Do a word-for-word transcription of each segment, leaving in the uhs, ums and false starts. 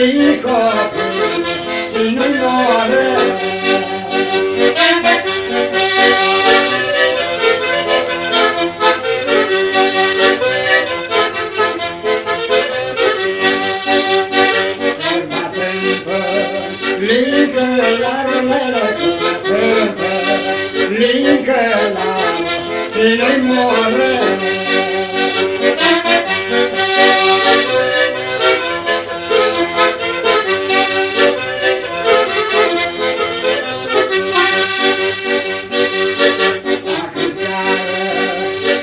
Ico, tsi nu-i more. Linca la rumele, linca la, tsi nu-i more.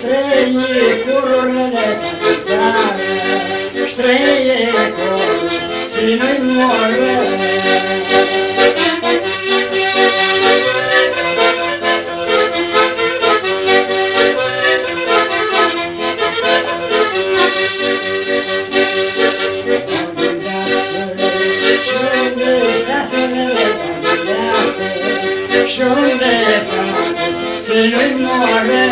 Strãinjicurlu, s-acãtsarã, strãinjicurlu, tsi nu-i more. Shi unde, frate, tsi nu-i more.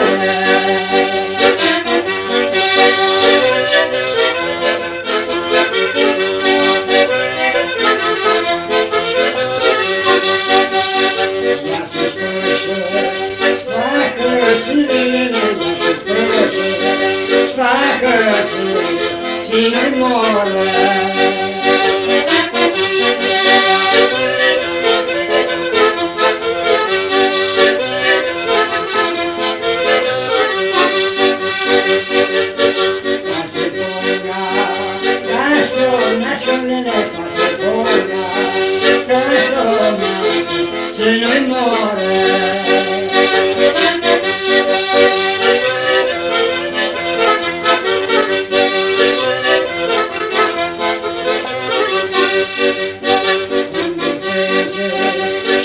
Ia s-spãshã, s-facã sini, ia s-spãshã, s-facã sini, tsi nu-i more. Tsi nu-i more.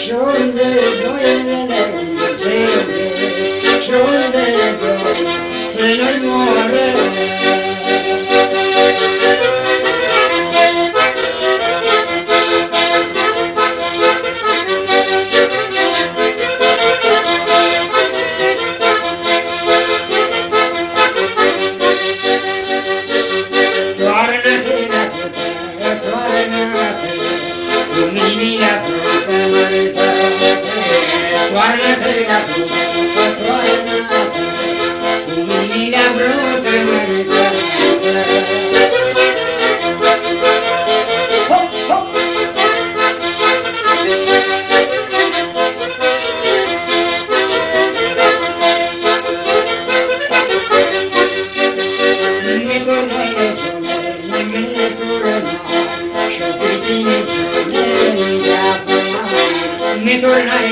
Shi unde doi, shi unde doi, tsi nu-i more. Toarnã-ti la Toarnã-ti, cu mini la frunte, mãritarã. Toarnã-ti la frunte, toarnã-ti, cu mini la frunte, mãritarã. Hop, hop! Mi turnai, mi turnai, shi pi tini, mi turnai, mi turnai,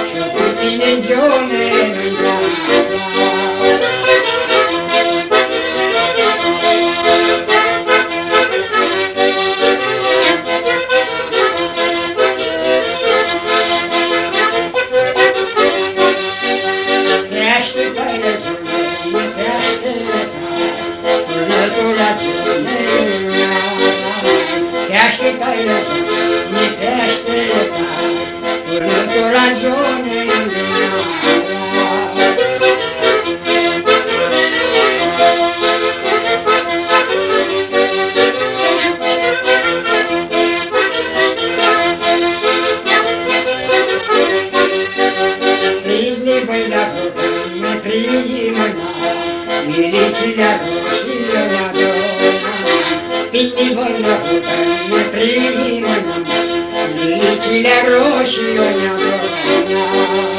shi pi tini, Prindi, bãi, la frunte, prindi, mãna, milicili aroshi, io nj-adun. Prindi, bãi, la frunte, prindi, mãna, milicili aroshi, io nj-adun.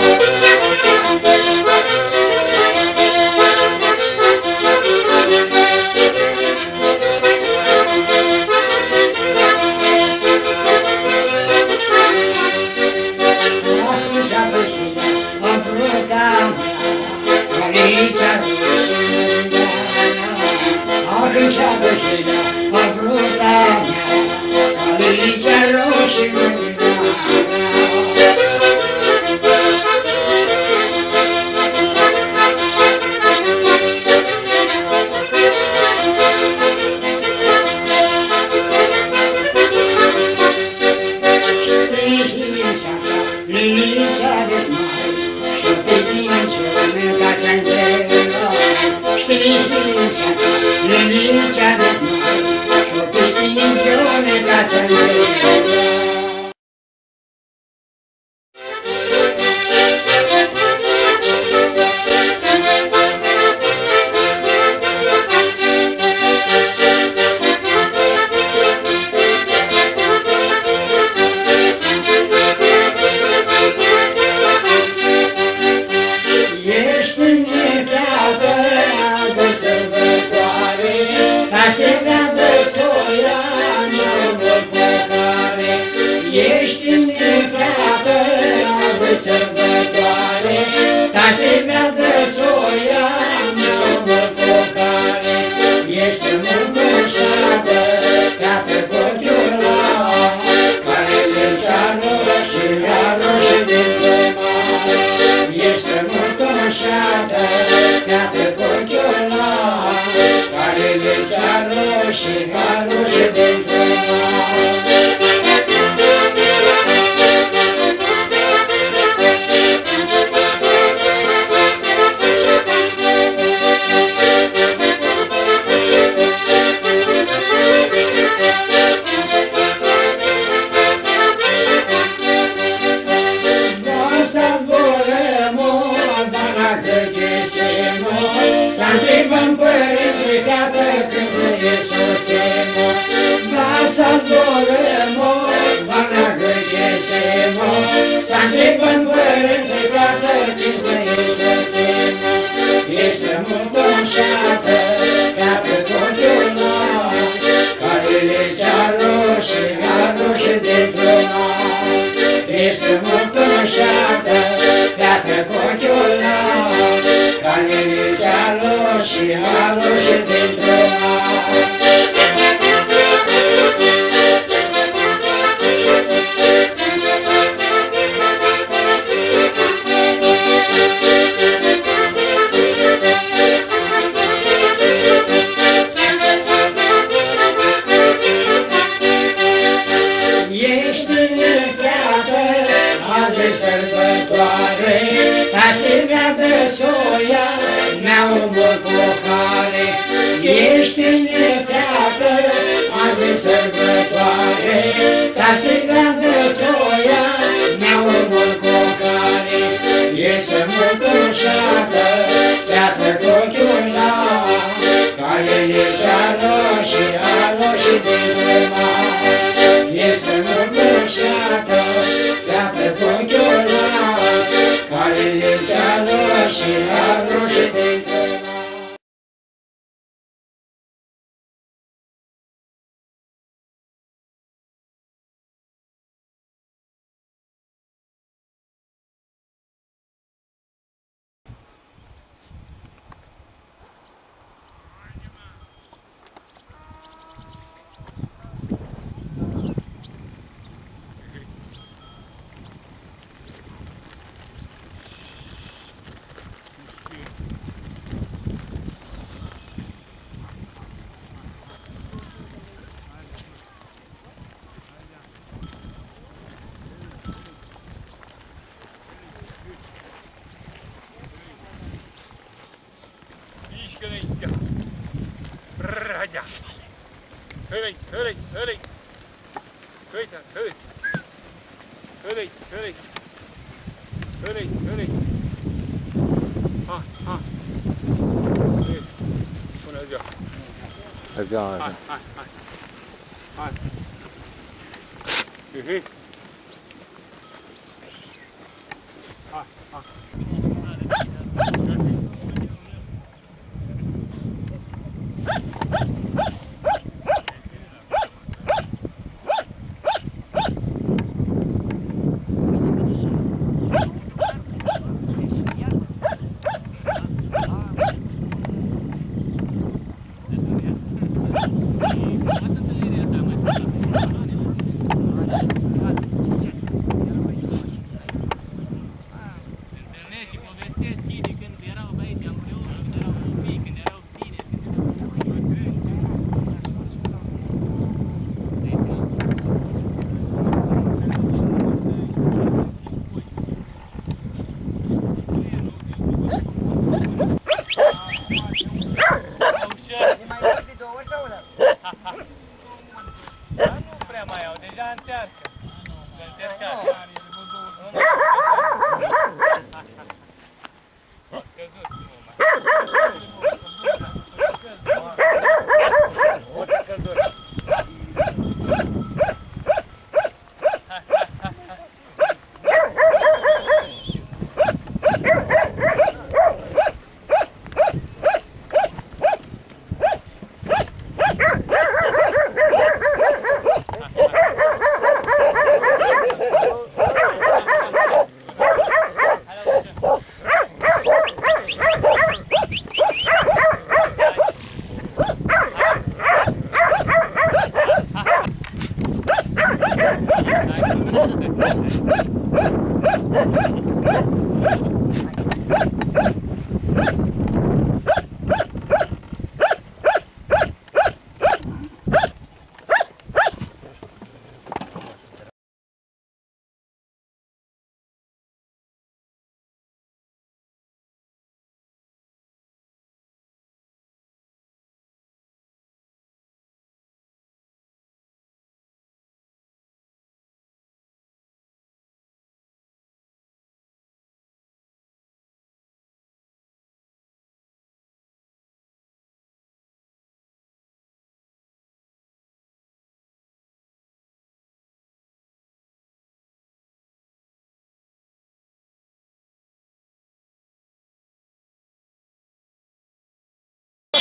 Sãrbãtoari, ta s-ti veadã soia, mea multu cu hari. Easti multu mushatã, featã cu ochiul alb, cari lji cearã shi arush dintr-un alb. Easti multu mushatã, featã cu ochiul alb, cari lji cearã shi arush dintr-un alb. Va s-zburãm, va nã hãrisem, s-ntribãm pãrintsãlj, featã, cãndu s-nã isusem. Va s-zburãm, va nã hãrisem, s-ntribãm pãrintsãlj, featã, cãndu s-nã isusem. Easti multu mushatã, featã cu ochiul alb, cari lji cearã shi arush dintr-un alb. Easti multu mushatã, featã cu ochiul alb, cari lji cearã shi arush dintr-un alb. Easti, featã, adzã sãrbãtoari, ta s-ti veadã soia, mea multu cu hari. Easti, featã, adzã sãrbãtoari, ta s-ti veadã soia, mea multu cu hari. Easti multu mushatã, featã cu ochiul alb, cari lji cearã shi arush dintr-un alb. Easti multu mushatã, featã cu ochiul alb, cari lji cearã shi arush dintr-un alb. Brrr, haide. Hãrãi, hãrãi, hãrãi. Hãrãi, hãrãi. Hãrãi, hãrãi. Hãrãi, hãrãi. Ha, ha. Bunã dzua. Bunã dzua. Hai, hai, hai. Hai. Mhm. Întâlnesc și povestesc chei de când erau pe aici împreună, când erau copii, când erau tineri, când erau bătrâni. Ușor. E mai mult de două ori sau una? Dar nu prea mai au, deja încearcă. Încercare. Căzut, nu mai.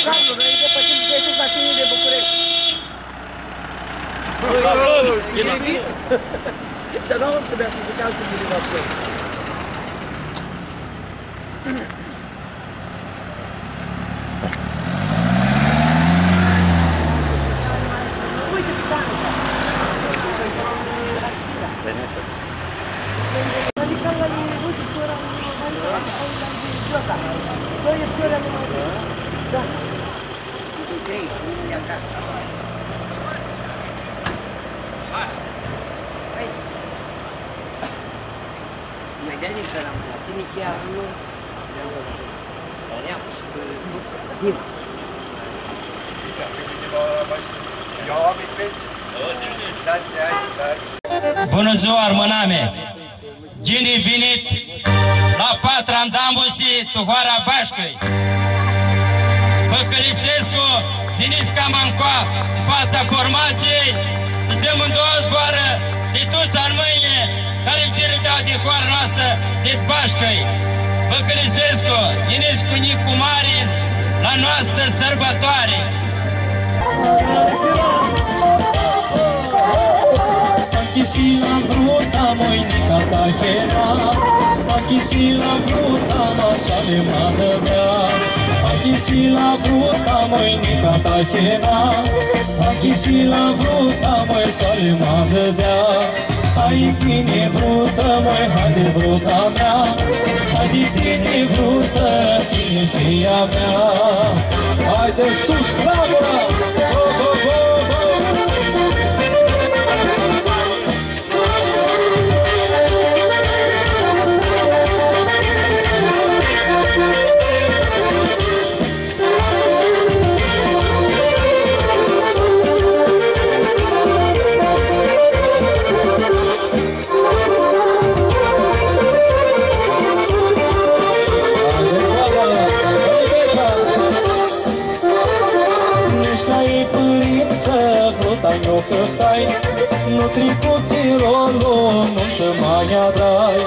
Carlo, noi ne depărtăm de sus la tine de București. Bravo! Ghiribit! Și nu trebuia să zic altul ghiribit. Mai dea din cărămână, tine chiar nu. Dar ia, și cu Dima. Bunã dzua, armãnami! Ghini vinit la patra andamusi tu hoara Bashcãlj! Vã cãlisescu s-yinits cama ncoa, n fața formației, s-dzãtsem doauã zboarã di tuts armãnjlji cari vdzirã di hoara noastrã, dit Bashcãlj. Vã cãlisescu, yinits cu njic cu mari la noastrã sãrbãtoari. Achisi la vruta moi nica ta hena, achisi la vruta ma sale ma dãdea, achisi la vruta moi nica ta hena, achisi la vruta moi sale ma dãdea. Hai tini vruta moi, haide vruta mea, haide tini vruta, tini si a mea. Haide sus, bravo! Go, go, go, go! Neshlai pãrintsã, vruta nj-u cãftai, nu tricu chirolu, numtã ma nj-adrai.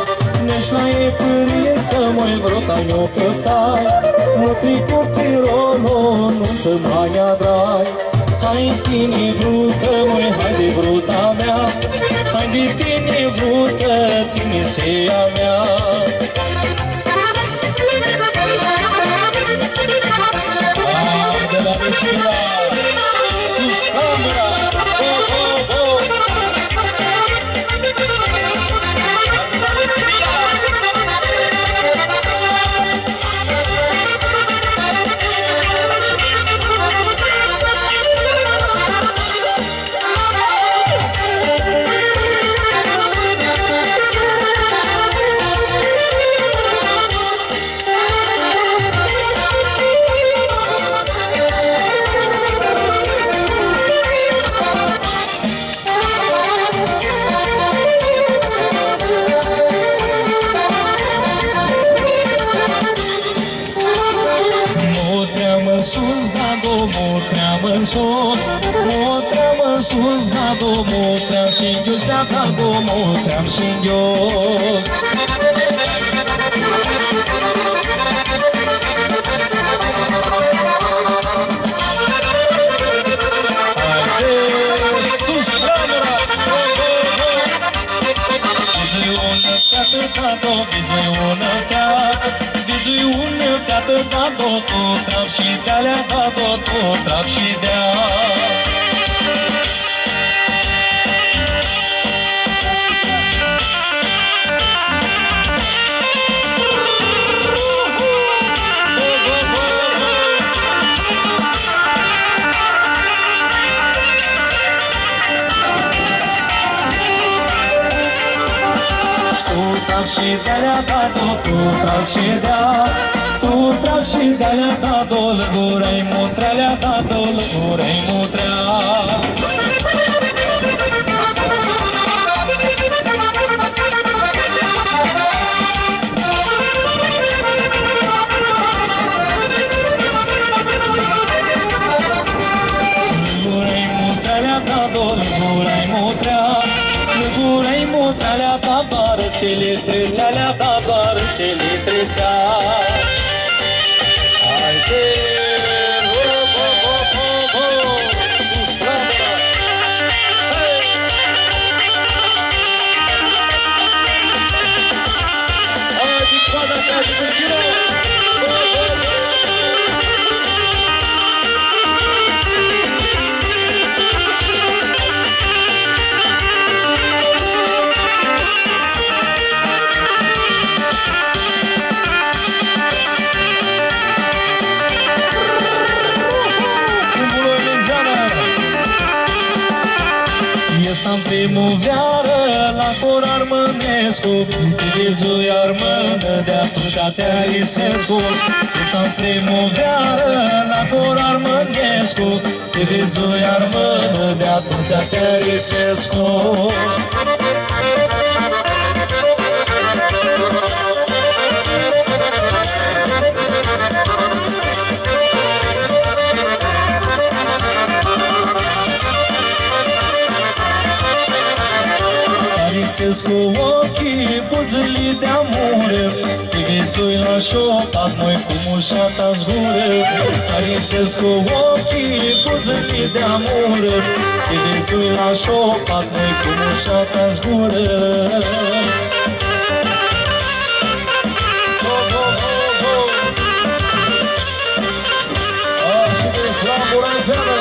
Neshlai pãrintsã, moi vruta nj-u cãftai, nu tricu chirolu, numtã ma nj-adrai. Hai tini vruta, moi, haide vruta mea, haide tini vruta, tini si a mea. Haide la Rusina, sus camera, go, go, go! Mutream sus, dado, mutream sus, mutream sus, dado, mutream shi nghios, dado, mutream shi nghios. Haide sus, camera! Ho, ho, ho! Vidzui unã featã, dado, vidzui unã featã, vidzui unã featã, dado, tu trap shi dealea, dado, tu trap shi dealea. Tu trap shi dealea, dado, tu trap shi dealea, tu trap shi dealea, dado, lãgurã-nj mutrealea, dado, lãgurã-nj mutrealea. Lãgurã-nj mutrealea, dado, lãgurã-nj mutrealea, lãgurã-nj mutrealea, ta barã shi li tritsea, lea ta barã shi li tritsea. Haide! Primuvearã la cor armãnescu, ti vidzui armãnã, di atumtsea ti arisescu. Easti primuvearã la cor armãnescu, ti vidzui armãnã, di atumtsea ti arisescu. Arisescu oclji, budzãli di amurã, ti vidzui la shopat, mãi, cu mushata s-gurã. Arisescu oclji, budzãli di amurã, ti vidzui la shopat, mãi, cu mushata s-gurã. Ashi di slambu, Ramzeane!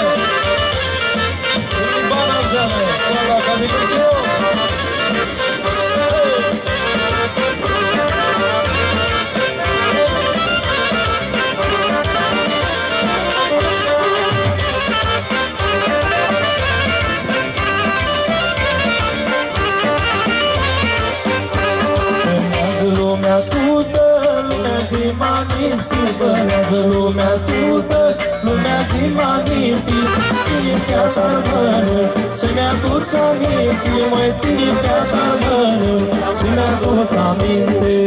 Cu limbana, Ramzeane! Cu ala ca di Gârchiu! Bãneadzã lumea tutã, lumea di ma ninti, s-bãneadzã lumea tutã, lumea di ma ninti, tini, featã armãnã, s-mi aduts aminti, mãi, tini, featã armãnã, s-mi aduts aminti.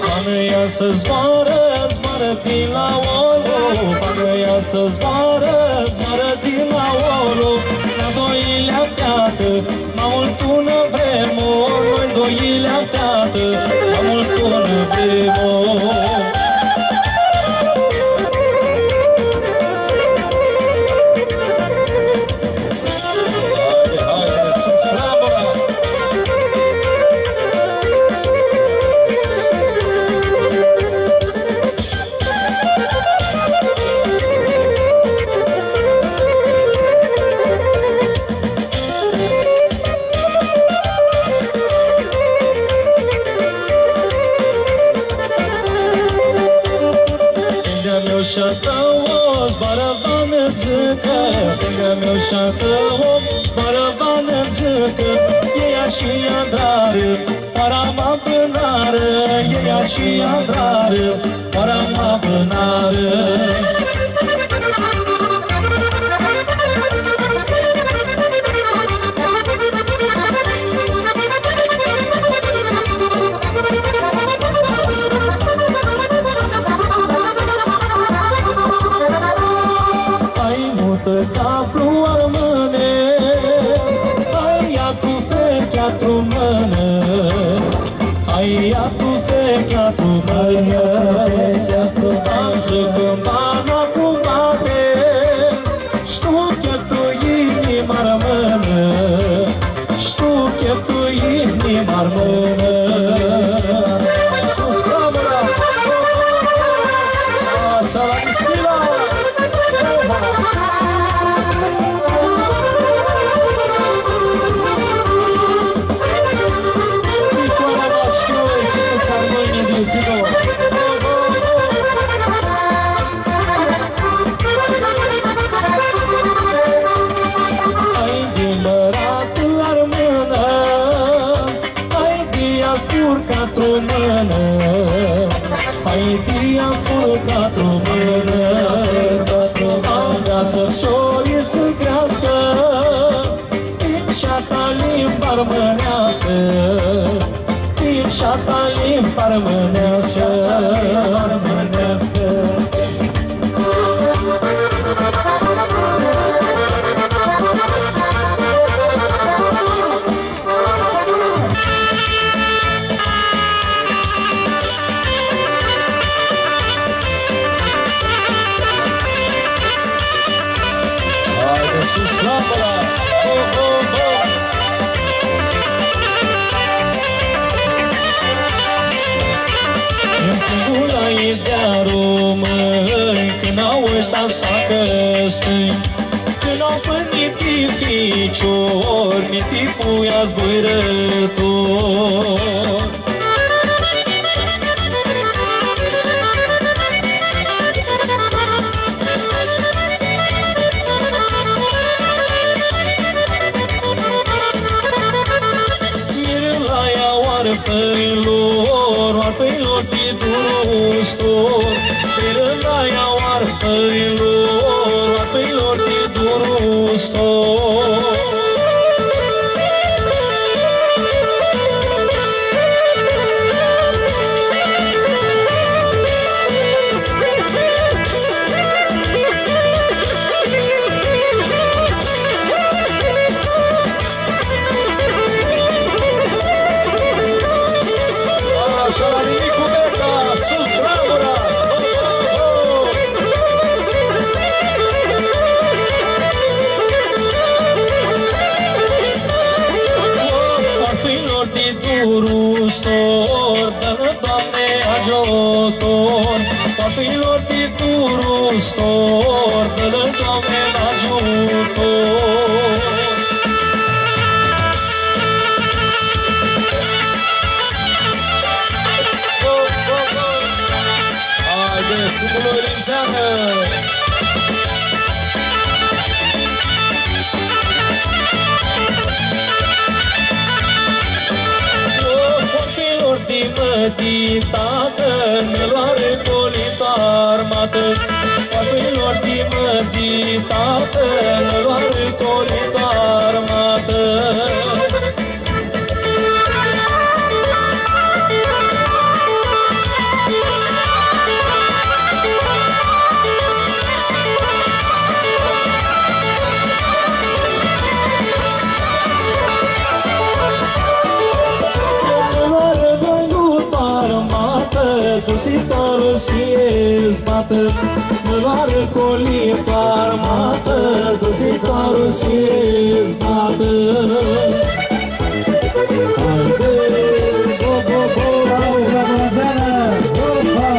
Banã ia s-zboarã, zboarã di la Olu, banã ia s-zboarã, zboarã di la Olu, la doilea featã, ma multu nã vrem, noi doilea featã, ma multu nã vrem. Haide, haide, sus, bravo! Tãnga-meu shi a tãu, zboarã va nã dzãcã, tãnga-meu shi a tãu, zboarã va nã dzãcã, elj ashi adrarã, para ma bãnarã, elj ashi adrarã, para ma bãnarã. Hai, mutã caplu, armãne, hai, ia tu fechea tu mãnã. Hai, ia tu fechea tu mãnã. Hai, ia tu fechea tu mãnã. Azi cãmbana cum bati, sh-tu cheftu inima armãnã, sh-tu cheftu inima armãnã. Sus camera! Ashi, la Cristina! Picoara la noi, tuts armãnjlji di Tsido! Haidi, mãratã armãnã, haidi, ia furca tu mãnã, haidi, ia furca tu mãnã, anveatsã fciorlji s-creascã, pi msha ta limbã armãneascã, pi msha ta limbã armãneascã, armãneascã. Haide sus, lampa! Ho, ho, ho! Ãnj tu gura-i di aromã, cãndu u uitã s-facã stãnj, cãndu u pãniti ficior, niti puia zburãtor. Mirlea oarfãlor, oarfãlor ti Durustor. Mirlea oarfãlor, oarfãlor ti Durustor. Ashi, la nimic cu Beca, sus, Dragura! Oarfãlor ti Durustor, dã-nã, Doamne, agiutor. Oarfãlor ti Durustor, dã-nã, Doamne, agiutor. Haide, cu Florențeană! Oarfãlor di mãti, tatã, nã loarã coli tu armatã. Oarfãlor di mãti, tatã, nã loarã coli tu armatã. Nã loarã coli tu armatã, dusi tu Rusie s-batã. Nã loarã coli tu armatã, dusi tu Rusie s-batã. Haide, bo, bo, bo, bravo, bravo, Roxana! Opa!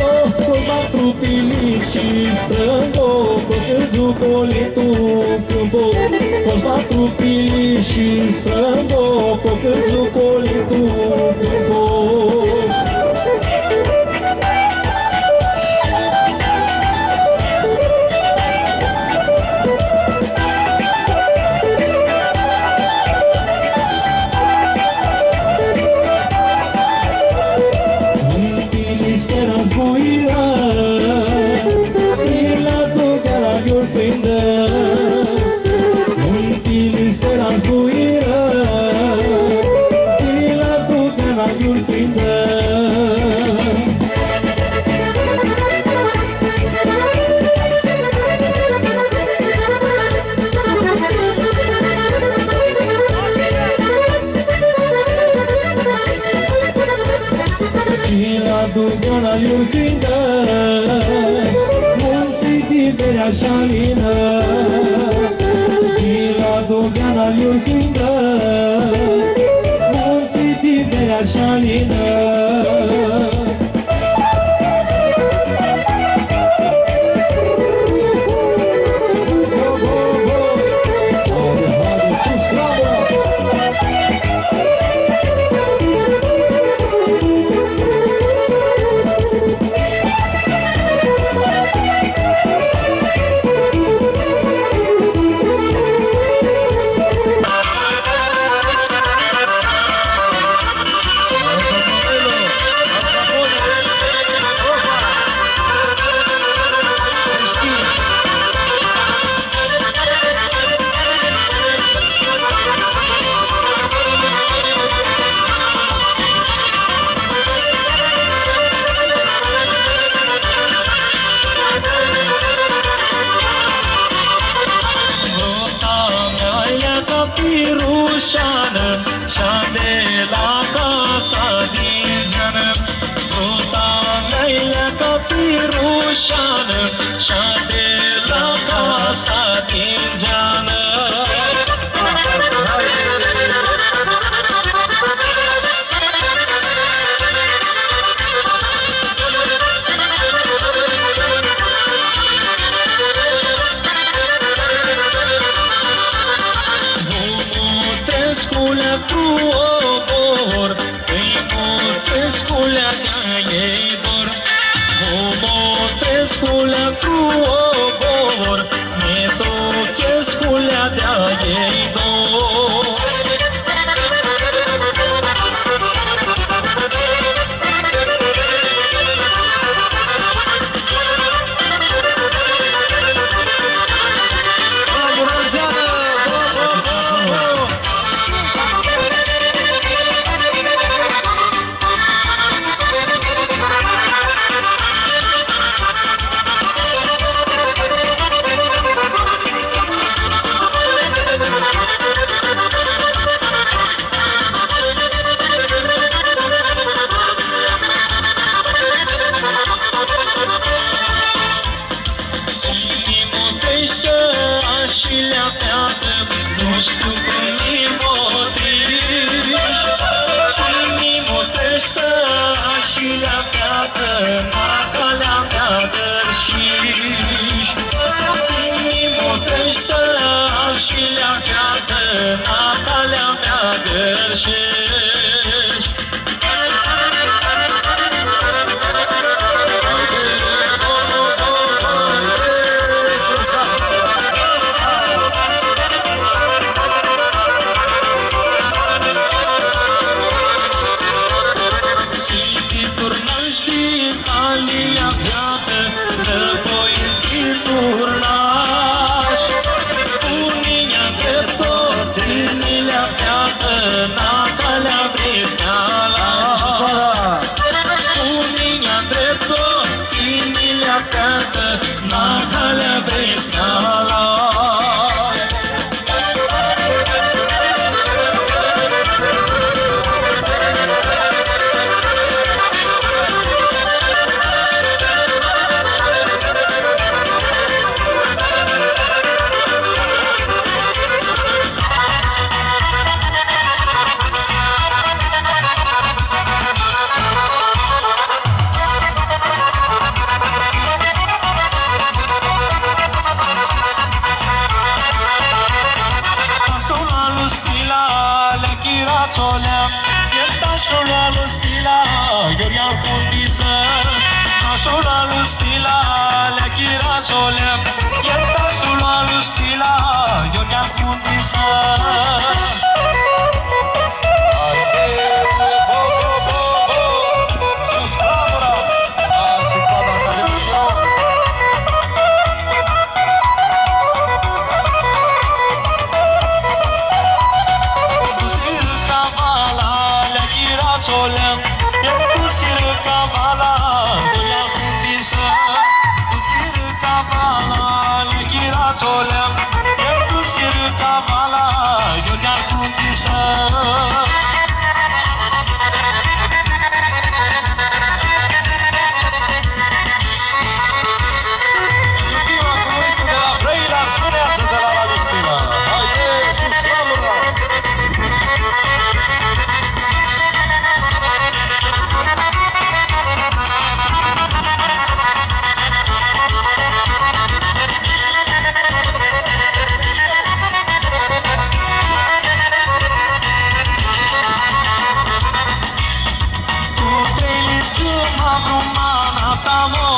Oh, cosma trupili shi strãngo, cocãrlu coli tu cãmpo. Cosma trupili shi strãngo, cocãrlu coli tu cãmpo. Muntili s-tãrã zbuirã, ti la tu gara iurfindã. Muntili s-tãrã zbuirã, ti la tu gara iurfindã. Ti la tu gara iurfindã, muntsãlj di Berea sh-Alinã. Ti la tu gara iurfindã, muntsãlj di Berea sh-Alinã. Ruta mea, ea ca pirushanã, shadi la casa din geanã. Ruta mea, ea ca pirushanã, shadi la casa din geanã. Sculea tu obor, mi tochescu lea di-a ei dor. Bravo, Roxana! Bravo, bravo, bravo! Tsi mi mutreashti ashi lea featã, nu shtiu cum mi mutreashti. Tsi mi mutreashti ashi lea featã, na calea mea gãrshish. Tsi mi mutreashti ashi lea featã, na calea mea gãrshish. Tsi ti turnash di calea featã, dãpoi ti turnash. Spuni-nj-a dreptu, tini lea featã, na calea vrei s-nj-aladz. Spuni-nj-a dreptu, tini lea featã, na calea vrei s-nj-aladz. Tastul alu Stila, lea chira tsi u lea, el tastul alu Stila, Iorgan Fundisã. Tastul alu Stila, lea chira tsi u lea, el tastul alu Stila, Iorgan Fundisã. Haide, bo, bo, bo, bo! Sus clamura! Ashi, pada asta de picioare. Tusirã cavala, lea chira tsi u lea, el tusirã cavala, Iorgan Fundisã. Tusirã cavala, lea chira tsi u lea, el tusirã cavala, Iorgan Fundisã. Ziua cu mulitul de la Brăila, spuneați de la Alistina. Haide, sus, ramura! Tu trei lidz, ma vru mana ta mo,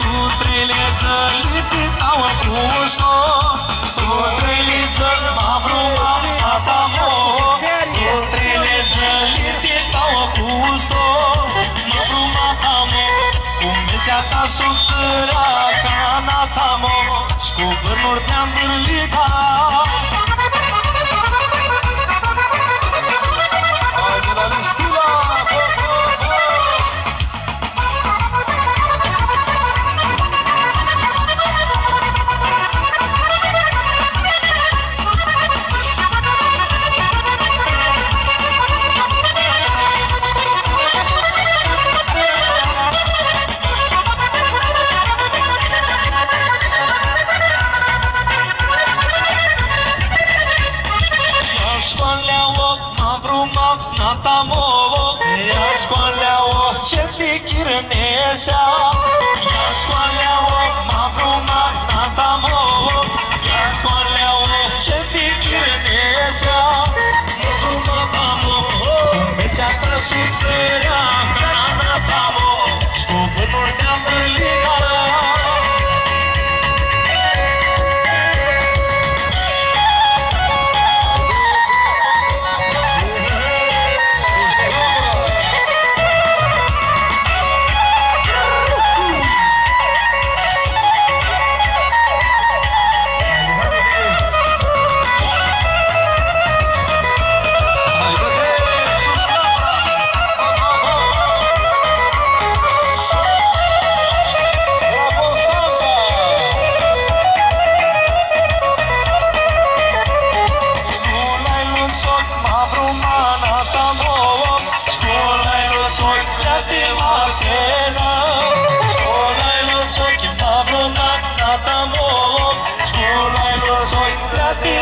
tu trei lidz, lipitau cu uso. Tu trei lidz, ma vru mana ta mo, tu trei lidz, lipitau cu uso. Ma vru mana ta mo, cum bisea ta sutsãrea, cana ta mo. Cu bãrnuri di-anvãrliga. Hai, de la Listila! Bo, bo, bo! Ia scoalea-u, ma vru mana ta mo, ia scoalea-u, tsi ti chirnesea. Ia scoalea-u, ma vru mana ta mo, ia scoalea-u, tsi ti chirnesea. Ma vru mana ta mo, cum bisea ta sutsãrea, cana ta mo, cu bãrnuri di-anvãrliga.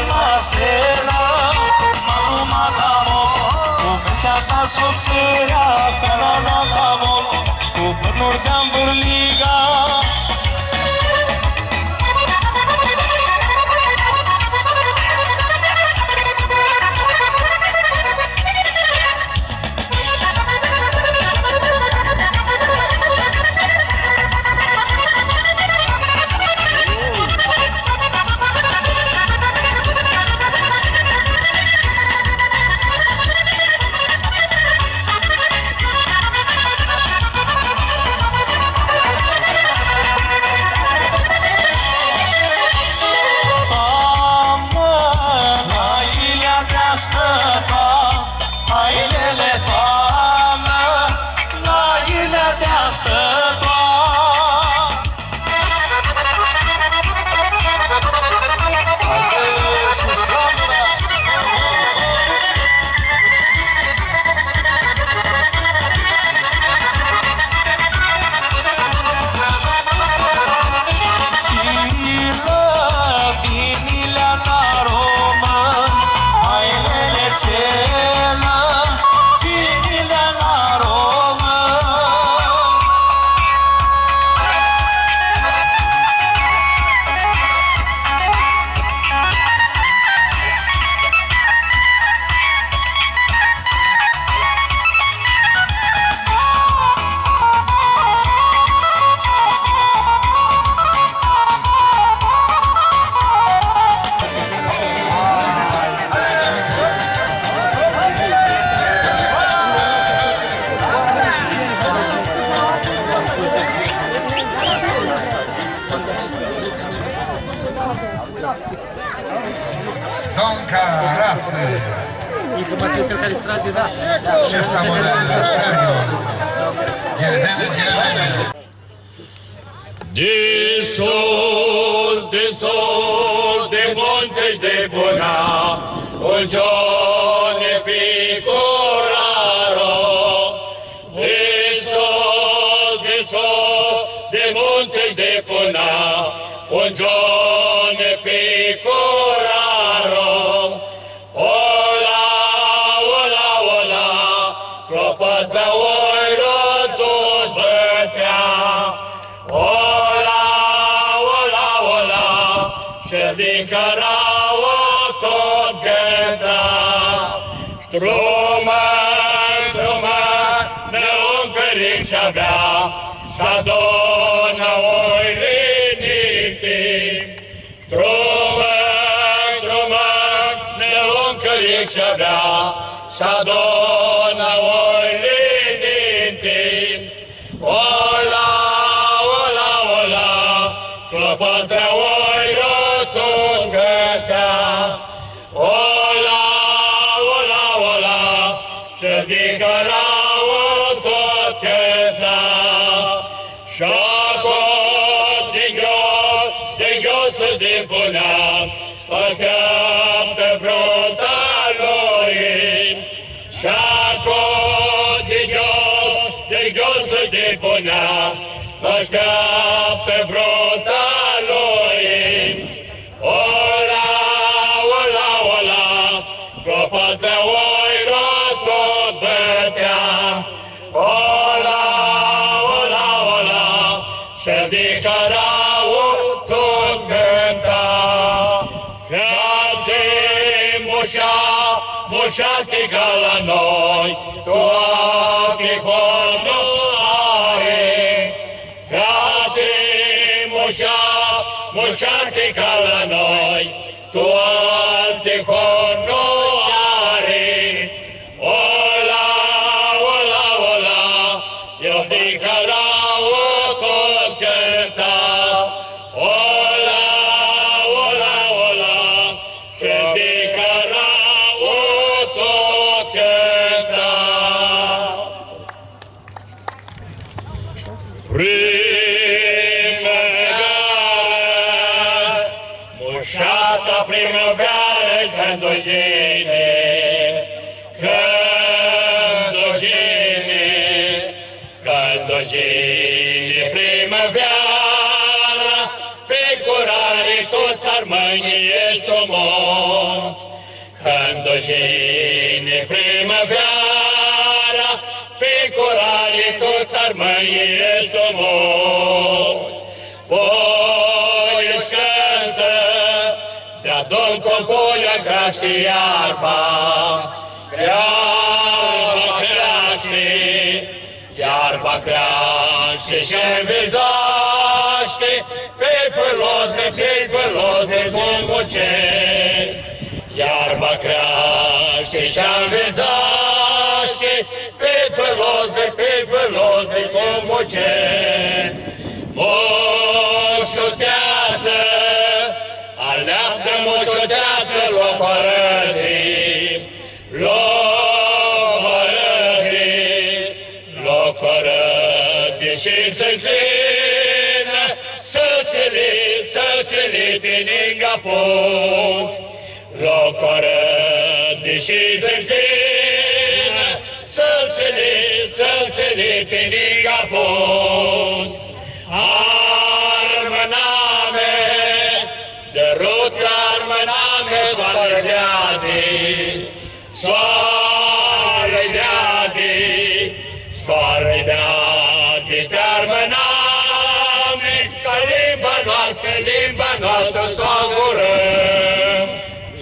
Masena, maluma tamo, cu meseatsã sub sãrea, canana tamo, cu pãrnuri di anvãrliga. Toamnã, la ilea di-astã toamnã, hai lele toamnã, la ilea di-astã toamnã. Tsilã, vinilea n-aromã, hai lele, tsilã, vinilea n-aromã. Donca Rafti. Informația este care se trage, da. Ce s-a mânat, serios. Ghiredele, ghiredele. Di sus, di sus, di munti shi di puna, un gion picuraro. Di sus, di sus, di munti shi di puna, un gion picuraro. Ola, ola, ola, clopãt pi oilu tut bãtea. Ola, ola, ola, shi di hãrauã tut cãnta. Sh-trumã, trumã, nã un cãric sh-avea, sh-adunã oili ninti. Sh-trumã, trumã, nã un cãric sh-avea, sh-adunã oili ninti. Ola, ola, ola, clopãt pi oilu tut cãnta. Ola, ola, ola, shi di hãrauã tut cãnta. Sh-aclo di ghios, di ghios s-dipunea, s-ashteaptã vruta lui. Sh-aclo di ghios, di ghios s-dipunea, s-ashteaptã vruta lui. Ola, ola, ola, clopãt pi oilu tut bãtea. Ola, ola, ola, shi di hãrauã tut cãnta. Feati mushat, mushat ca la noi, tu alti hor nu ari. Feati mushat, mushat ca la noi, tu alti hor nu ari. Ola, ola, ola, io di hãrauã tut cãnta. Ola, ola, ola, io di hãrauã tut cãnta. Primevearã, mushata primevearã, cãndu yini, cãndu yini, cãndu yini primevearã, picurari Tuts armãnjlji easti tu muntsã. Cãndu yini primãveara, picurari tuts armãnjlji easti tu muntsã. Poilu sh-cãntã, deadun cu poilu creashti iarba. Iarba creashti, iarba creashti shi nvitsashti, pi fãloznic, pi fãloznic, cum munceshti. Iarba creashti shi nvitsashti, pi fãloznic, pi fãloznic, cum munceshti. Mushuteatsã, aleaptã mushuteatsã, lo fãrã di, lo fãrã di, lo fãrã di shi s-ncljinã, sãtsãli, sãtsãli pi ningã puntsã. Lo fãrã di shi s-ncljinã, sãtsãli, sãtsãli pi ningã puntsã. Armãnami, di rutã armãnami, soarli deadi, soarli deadi, soarli deadi ti armãnami, cã limba noastrã, limba noastrã s-u zburãm.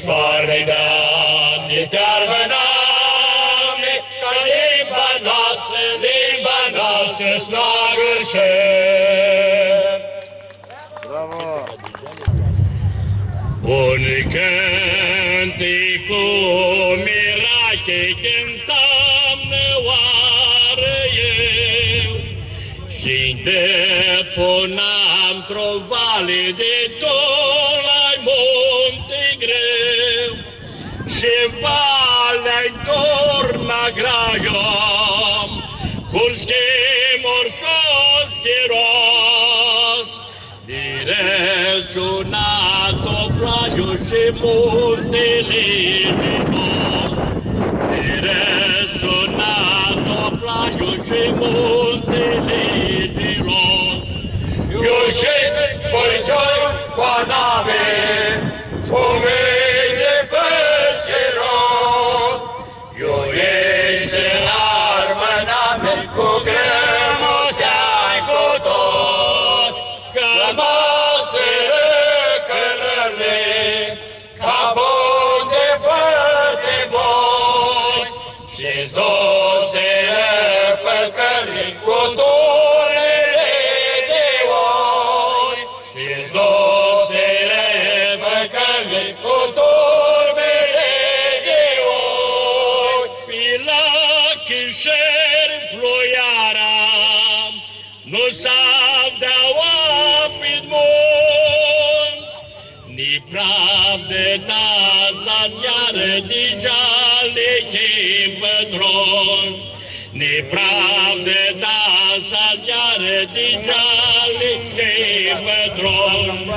Soarli deadi ti armãnami, cã limba noastrã, limba noastrã s-nu agãrshim. Bravo! Un cãntic cu mirachi cãntam nãoarã eu, shi depunam tr-o vali di Tulai munti greu, shi valea-nj turna graiu, cu schimuri shi chiros. Di resunã tu plaiu shi muntili giros. Di resunã tu plaiu shi muntili giros. Iu shits, voi gioi, cu anami, fumelj di fãrshirot. Iu eshti armãnami, cu grãmuseanj cu tuts, cã ma s-rãcãrli, ca pãn di fãr di voi, shi s-dusirã fãlcãrli cu turmili di oi. Shi s-dusirã fãlcãrli cu turmili di oi. Pi lachi shi fluiara nu s-avdea oa pit muntsã, ni praf di ta s-adyearã di jali chin pãtrunj. Ni praf di ta s-adyearã di jali chin pãtrunj.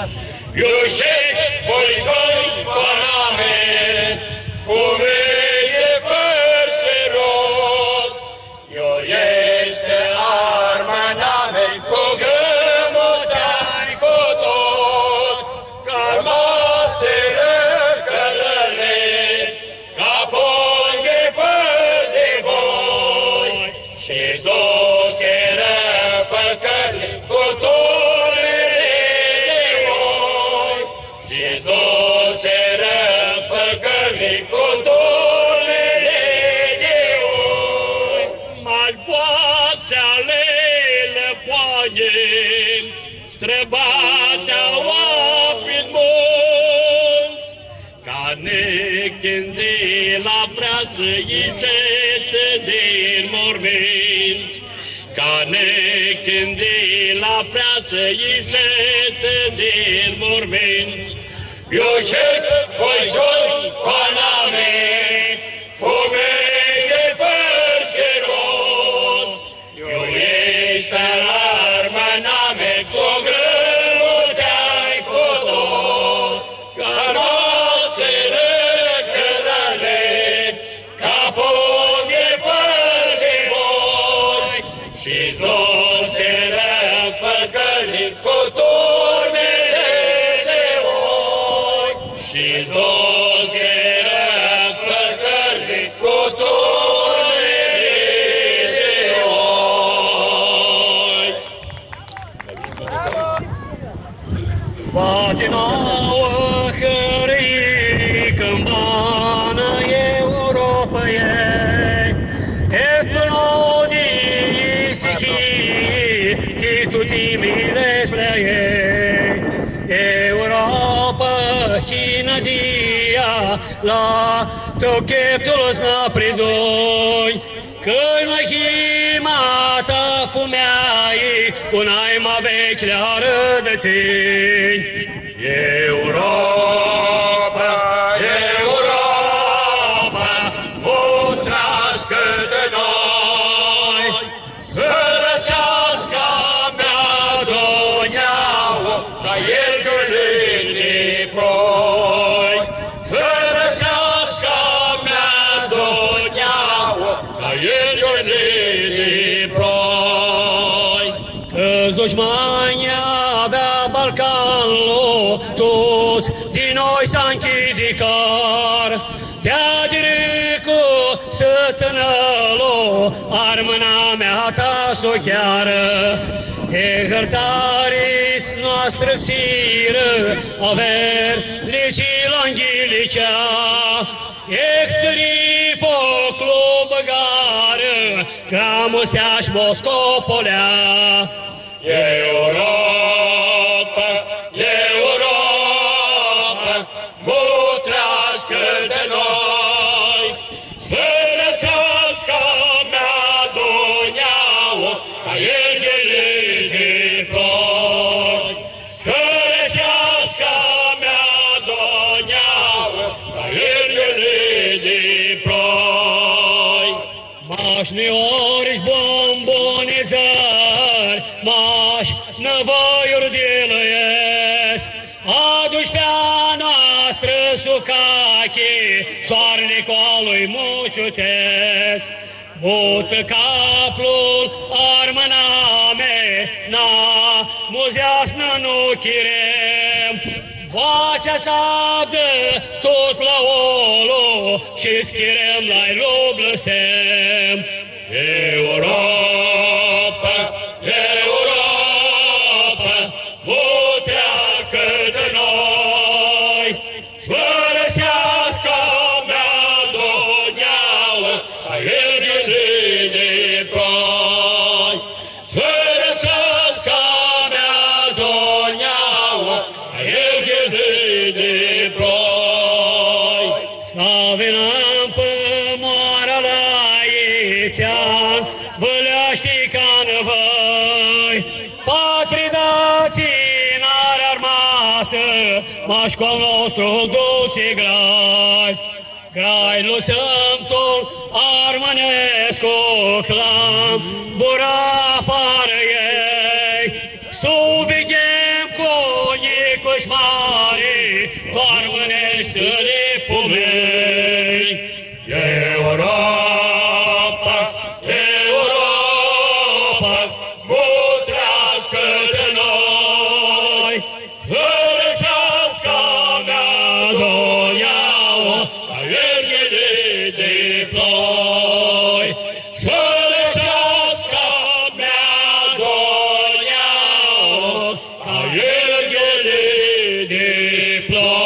Iu shits, voi gioi, cu anami, fumelj di fãrshirot. Iu eshti armãnami, cu grãmuseanj cu tuts, cã ma s-rãcãrli, ca pãn di fãr di voi, shi s-dusirã fãlcãrli cu turmili di oi. Shi s-dusirã fãlcãrli cu turmili di oi. Ma poatsi alilã poanji, strãbatea oa pit muntsã, ca nicãndu la preasã ishit din murmintsã, ca nicãndu la preasã ishit din murmintsã. Iu shits, voi gioi, cu anami, fumelj di fãrshirot. Iu eshti armãnami, cu grãmuseanj cu tuts, cã ma s-rãcãrli, ca pãn di fãr di voi, shi s-dusirã fãlcãrli cu turmili di Patinauã hãrãi cãmbana Europãljei, e tu nodi isichi ti tuti miletsli a ljei. Europa, hina dia, la tãchetul s-nã pridoi. Cã-i ma hima ta fumealji cu nai ma veclji arãdãtsinj. Europa, Europa, mutreascã-ti noi, s-hãrseascã mea Dunjauã, ca elj di proi, s-hãrseascã mea Dunjauã, ca elj di proi. Cã dushmanjlji avea Balcanlu, tuts di noi s-anchidicar. Ti adiricã sãtãnãlu, armãnamea ta s-u chearã. E hãrtari s-nu astrãpsirã, averli tsi la anghilichea. Extrifo clu bãgarã, Gramustea sh-Moscopolea. Europa, Europa, mutreascã-ti noi, s-hãrseascã mea Dunjauã, ca elj di proi, s-hãrseascã mea Dunjauã, ca elj di proi. Mash nã ori sh-bombonedzari, mash nã vãiuri di lãets, adush pi a noastrã sucachi, soarli cu a lui muciutets. Mutã caplul, armãname, na muzeasnã nu chirem. Boatsea s-avdã tut la olu, shi s-chirem la-i lu blãstem. Europa, Europa, mutreascã-ti noi, s-hãrseascã mea Dunjauã, ca elj di proi. S-hãrseascã mea Dunjauã, ca elj di proi. S-avinãm pãmoara la itsean, vãleashti ca nãvãi. Patrida tsi n-ari armasã, mash cu al nostru dultsi grai. Grai lu sãmtul armãnescu, clam, bura farã ei. S-u vighem cu njicu sh-mari, tu armãneshti li fumei. Europa, Europa, mutreascã-ti noi, s-hãrseascã mea Dunjauã, ca elj di ploi, s-hãrseascã mea Dunjauã, ca elj di ploi.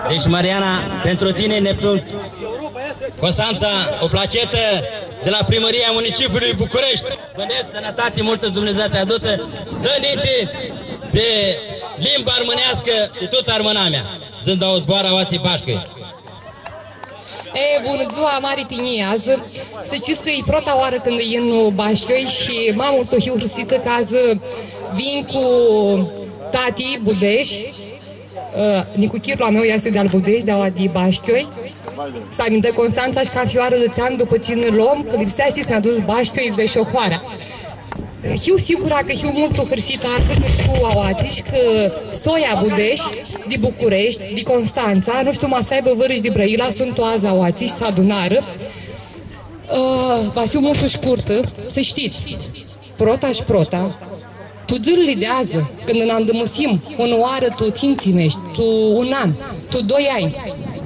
Deci, Mariana, pentru tine, Neptun, Constanța, o plachetă de la Primăria Municipiului București. Băneți, sănătate multă, Dumnidzã tsã adutsã, s-dã ninti pi limba armãneascã di tutã armãnamea. Dzã-nj dauã zboarã, aoatsi Bashcoi. E, bunã dzua, mari tinjii adzã. S-shtii cã e prota oarã cãndu yin Bashcoi shi ma multu hiu hãrsitã cã adzã vin cu tati Budesh, ã, nicuchirlu a meu easti di al Budesh, di aua di Bashcoi. S-amintã Constantsa shi cafi oarã dzãtseam, dupã tsi nã lom, cã lipseashti s-nã aduts Bashcoi, s-vedz shi hoara. Hiu sigura cã hiu multu hãrsitã cã hiu aoatsi shi cã soia Budesh di Bucureshti, di Constantsa, nu shtiu, ma s-aibã vãrã shi di Brãila, suntu adzã aoatsi shi s-adunarã. Ã, va s-hiu multu shcurtã, s-shtits, prota shi prota, tu dzãlili di adzã, cãndu nã andãmusim unã oarã tu tsintsi mesh, tu un an, tu doi anj,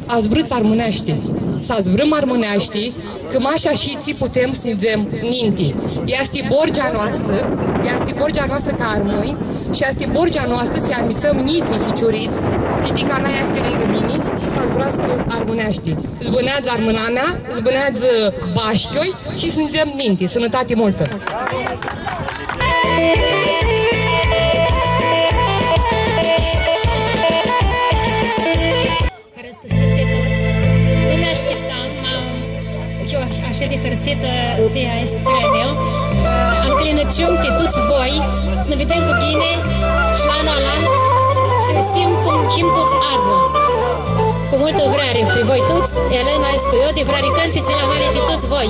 azburãts armãneashti. S-azburãm armãneashti, cã mash ashitsi putem s-nidzem ninti. Easti borgea noastrã, easti borgea noastrã ca armãnj shi easti borgea noastrã s-anvitsãm njitslji, ficiurits, fitica mea easti lângã mini, s-azburascã armãneashti. S-bãneadzã armãnamea, s-bãneadzã bashchioi shi s-nidzem ninti. Sãnãtati multã! Hãristusiri ti tuts. Nu mi ashtiptam, ma, eu ash-, ashã di hãrsitã di aestu premiu. Ãncljinãciunj ti tuts voi, s-nã videm cu ghini shi la anlu alantu shi s-him cum him tuts adzã. Cu multã vreari pri voi tuts, Elena escu eu, di Vreari Cãntitsi la Mari ti tuts voi.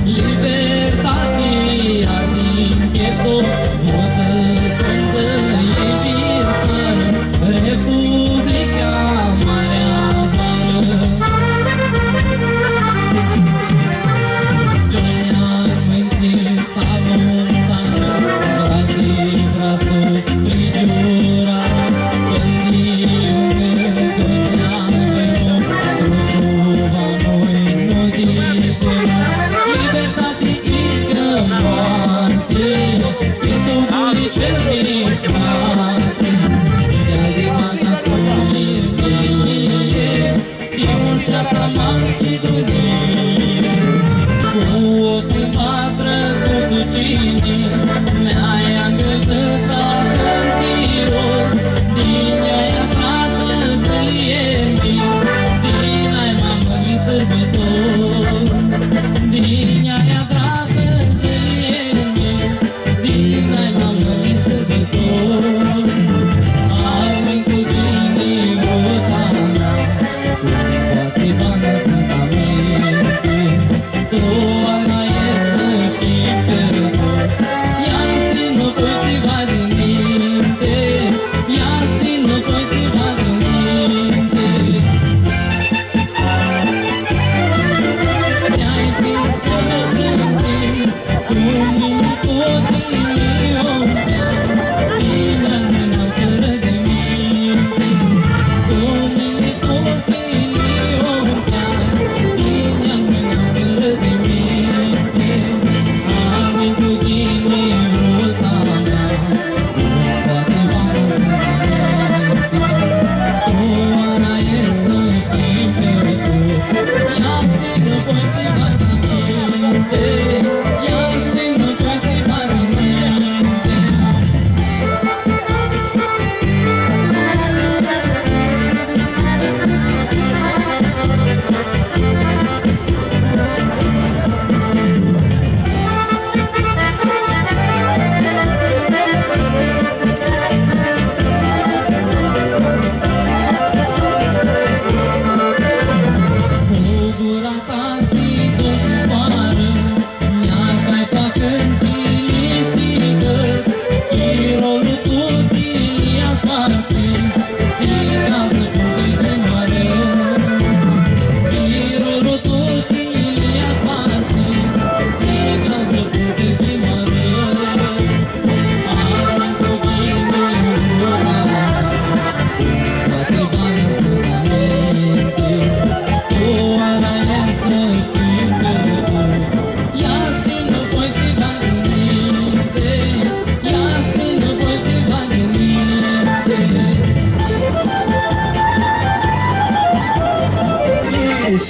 Libertati, ardi ncheptu, multã sãndzi, Republica, marea varã. Giulian, Menzi, Samonta, Vladi, Frastus, Frigiura, Pãndiu, Duseanu, Crushuva, noi nu di libertati, i cã moarti, i tu guri cel di frati, di-a di mata cu Ilie. Ti mushatã Machidunii, cu oclji ma prãtutu cini, mea angãltãtã cãntiru, di-nj-aia tratã dzãlimi, di-nai ma mãrli sãrbãtori, di-nj-aia tratã dzãlimi. Di-nai ma mãrli sãrbãtori, armãnj cu ghini vota mea, cum poati bana s-nã aminti, tu ana easti shi pierdut, ia s-tinã nu pui tsiva di minti, ia s-tinã nu pui tsiva di minti.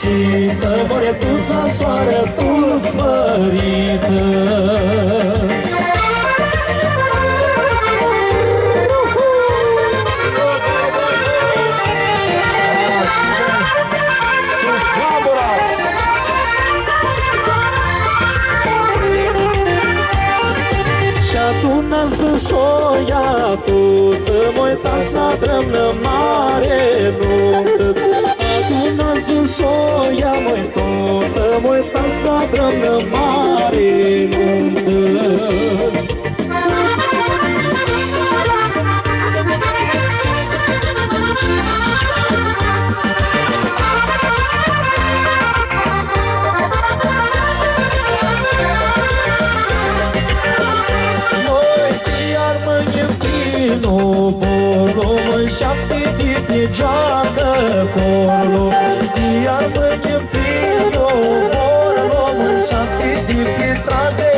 Shi tã moretutsa soarã pufãritã. Shi atumnea s-dãsoia tutã moita s-adrãm nã mari numtã. Atumnea s-dãsoia moita tutã moita s-adrãm nã mari numtã. Noi ti armãnj ãmpinã borlu, mãnj shapti di pi gioacã corlu. Ti armãnj ãmpinã borlu, mãnj shapti di pi tradzi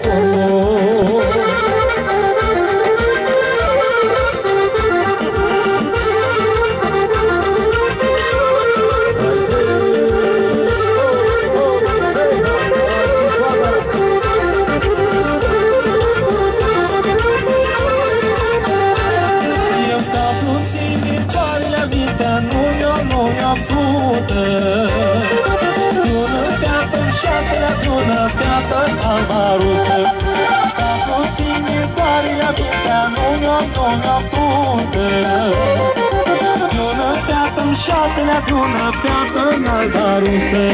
corlu. Io ca tu tsi mi pari la vita, nu mi-o, nu mi-o tutã. Di unã featã mushatã la di unã featã albarusã. Ca tu tsi mi pari la vita, nu mi-o, nu mi-o tutã. Di unã featã Shatele adunã featã nalta rusã.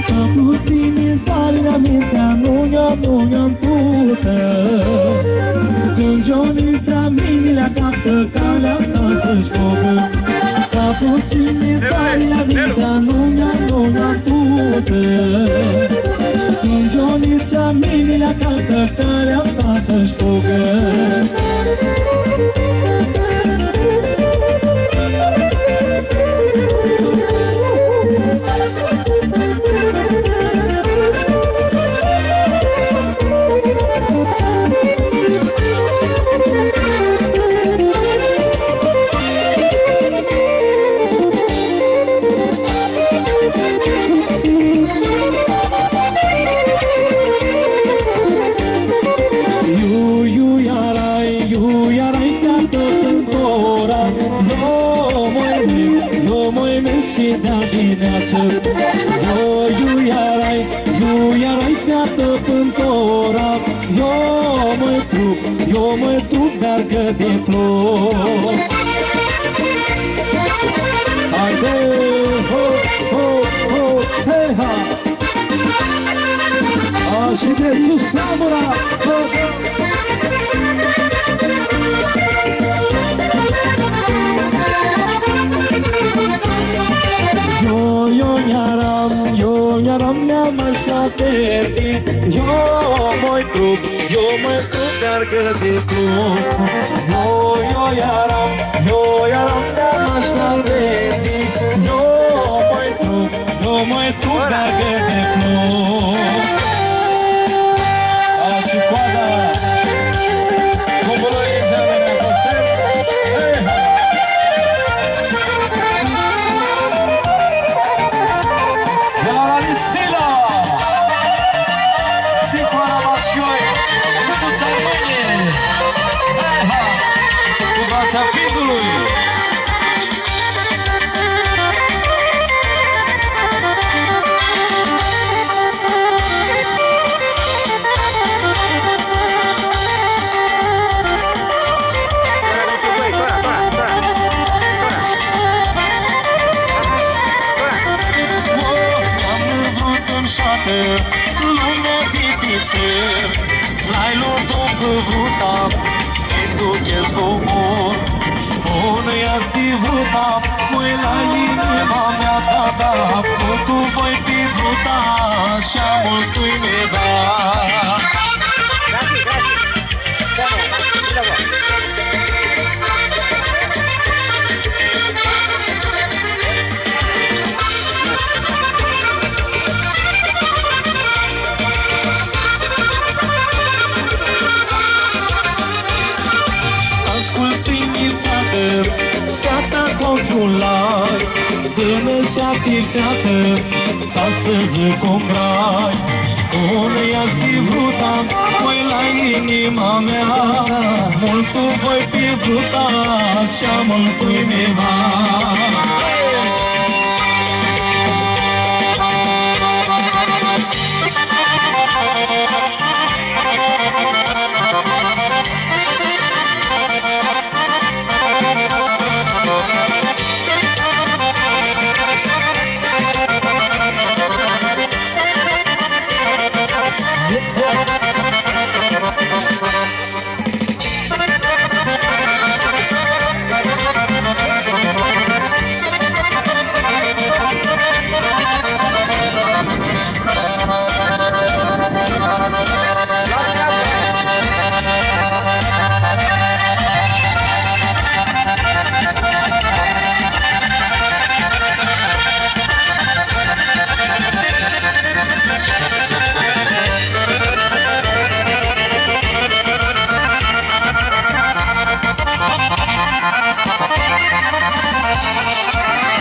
Ca putsãni dari la mintea, nu nj-am, nu nj-am tutã. Cãndu Gionitsa mini lj-acaftã calea ta s-sh fugã. Ca putsãni dari la mintea, nu nj-am, nu nj-am tutã. Cãndu Gionitsa mini lj-acaftã calea ta s-sh fugã. Iu, iu, iarai, iu, iarai, featã pãn tora, io, moi, io, moi, mesi di-a bineatsã. Io, iu, iarai, iu, iarai, featã pãn tora, io, moi, trup, io, moi, trup, deargã di plop. Haide, ho, ho, ho, hei, ha! Ashi di sus, tamura! Io, io, njaram, io, njaram, nea mash la perdi, io, moi trup, io, moi trup, deargã di plumb. Io, io, iaram, io, iaram, nea mash la perdi, io, moi trup, io, moi trup, deargã di plumb. Ashi coada. Cobuloi, Izea, mea, Costel. Hei, ha! De la Ralistila! Tihoana, Bashioi, cu tuts armãnjlji! Hei, ha! Cu bratsea Pindului! Am vrut un șatã, lumea di pițel, lai lor dupã vruta, Duchescu mor, unã easti vruta, mui la inima mea, da, da, multu voi pi vruta, ashi multu-i mi da. Ascultã-mi, featã, feata cu oclji largi, pãnã s-ti featã, ca s-dzãc un grai. Unã easti vruta, voi la inima mea, multu voi pi vruta, ashi multu-i mi va.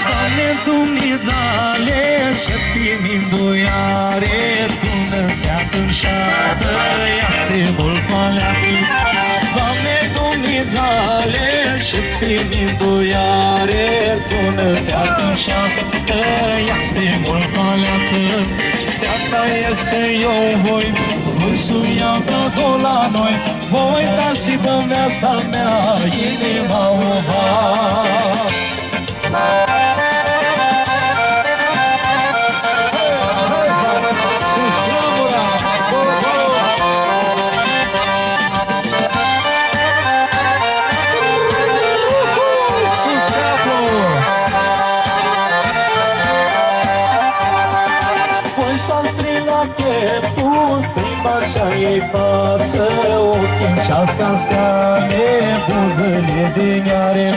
Doamne Dumnidzale, shi ti minduiari, tu nã featã mushatã, easti multu aleapsã. Doamne Dumnidzale, Shi pi mindueari tu nãptea ti-nshatã, easti multu aleatã. Ti-atsea easti eu voi, voi s-u ljau ta dola noi, voi ta s-hibã nveasta mea, inima u va. Voi s-u strig la cheptu, s-nji bag shi-i fatsã, oclji-nj ceascã steali, buzãli di njari.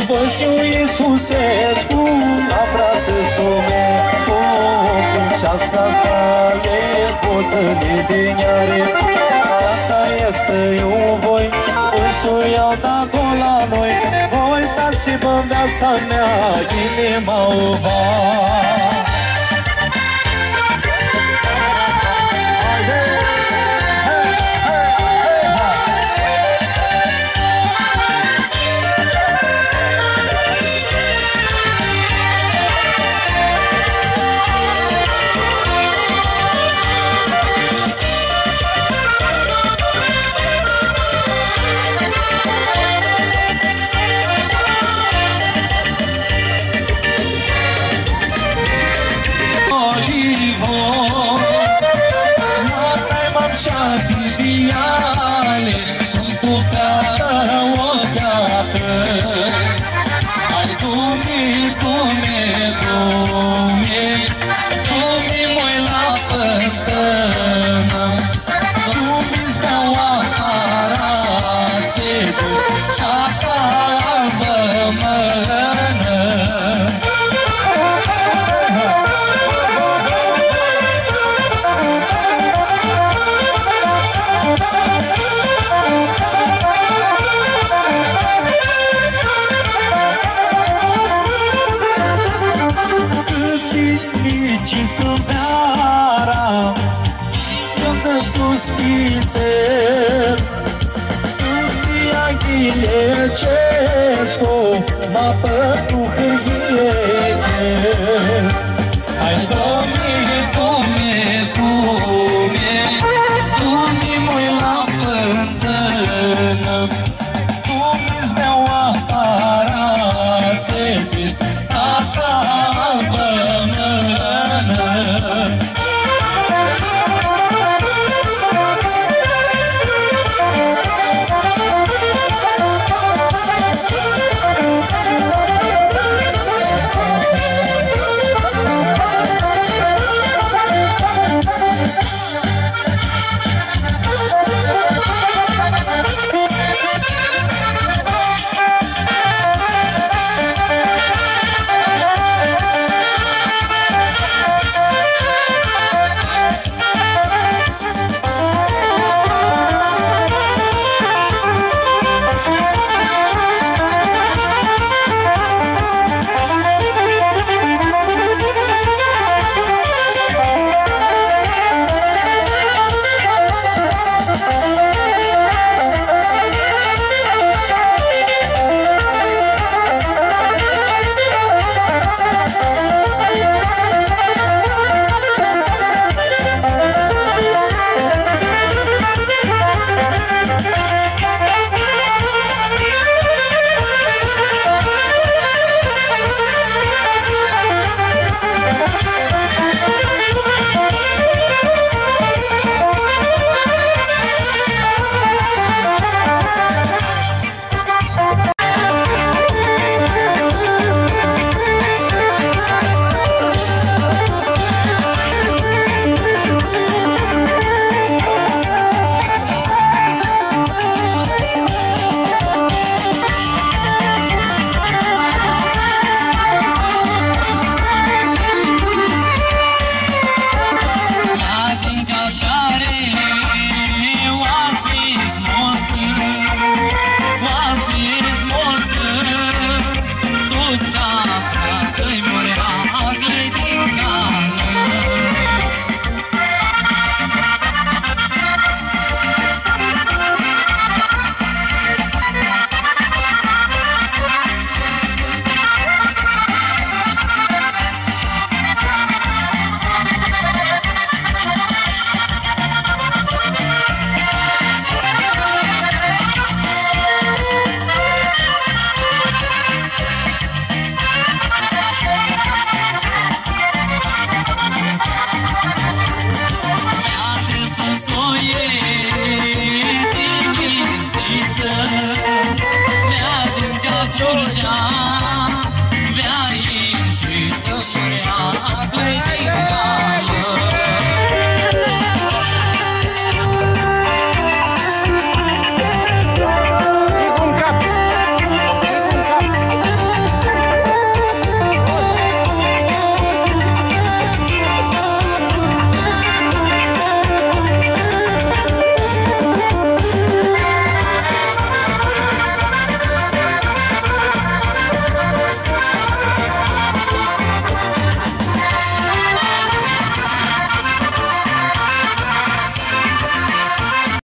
Voi s-u isusescu, la bratsã s-u meascu, oclji-nj ceascã steali, buzãli di njari. Tata easti, eu voi, voi s-u ljau ta dola noi, voi ta s-hibã nveasta mea, inima u va. Olivo, la naima-nj shati di ali, suntu featã ocljatã. Ai, Dumi, Dumi, Dumi, Dumi, mui la fãntãnã. Dumi s-dau aparatsã, ceata albã mãnã. Cãndu nitsi s-tu veara, cãndu sus pi tser, tu anghilesescu, ma pãn tu hãrie. Ai, Dumi, Dumi, Dumi, Dumi, mui la fãntãnã, Dumi s-beau aparatsã,